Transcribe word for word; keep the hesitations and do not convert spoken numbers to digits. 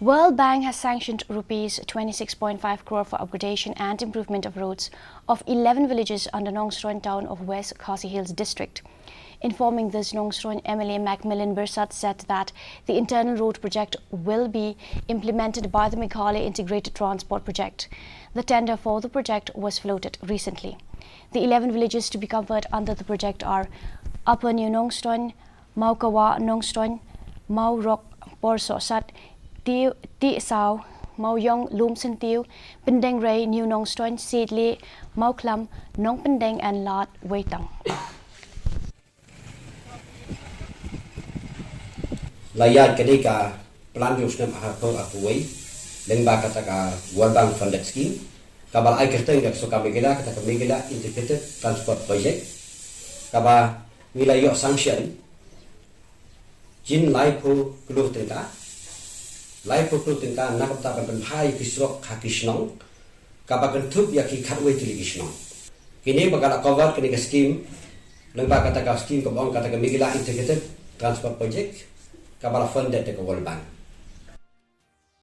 World Bank has sanctioned rupees twenty-six point five crore for upgradation and improvement of roads of eleven villages under Nongstoin town of West Khasi Hills district. Informing this, Nongstoin M L A Macmillan Byrsat said that the internal road project will be implemented by the Meghalaya Integrated Transport Project. The tender for the project was floated recently. The eleven villages to be covered under the project are Upper New Nongstoin, Mawkawa Nongstoin, Mawrok Porsosat, Ti Saw, Mawyong Lumsyntiu, Pyndengrei New Nongstoin, Siedle, Mawkhlam, Nongpyndeng and Lad Weitang. La ïaid kane ka plan jong u snem arphew arphew wei lyngba kata ka World Bank funded scheme, kaba la ai kyrteng ïa ka sorkar Meghalaya kata ka Meghalaya Integrated Transport Project, kaba ngi la ïoh sanction jin laiphew klur tyngka, laiphew klur tyngka na ka bynta ban pynphai ki surok ha ki shnong, kaba kynthup ïa ki khatwei tylli ki shnong. Kine ba ka la cover kane ka scheme lyngba kata ka scheme kaba ong kata ka Meghalaya Integrated Transport Project, kaba la funded da ka World Bank.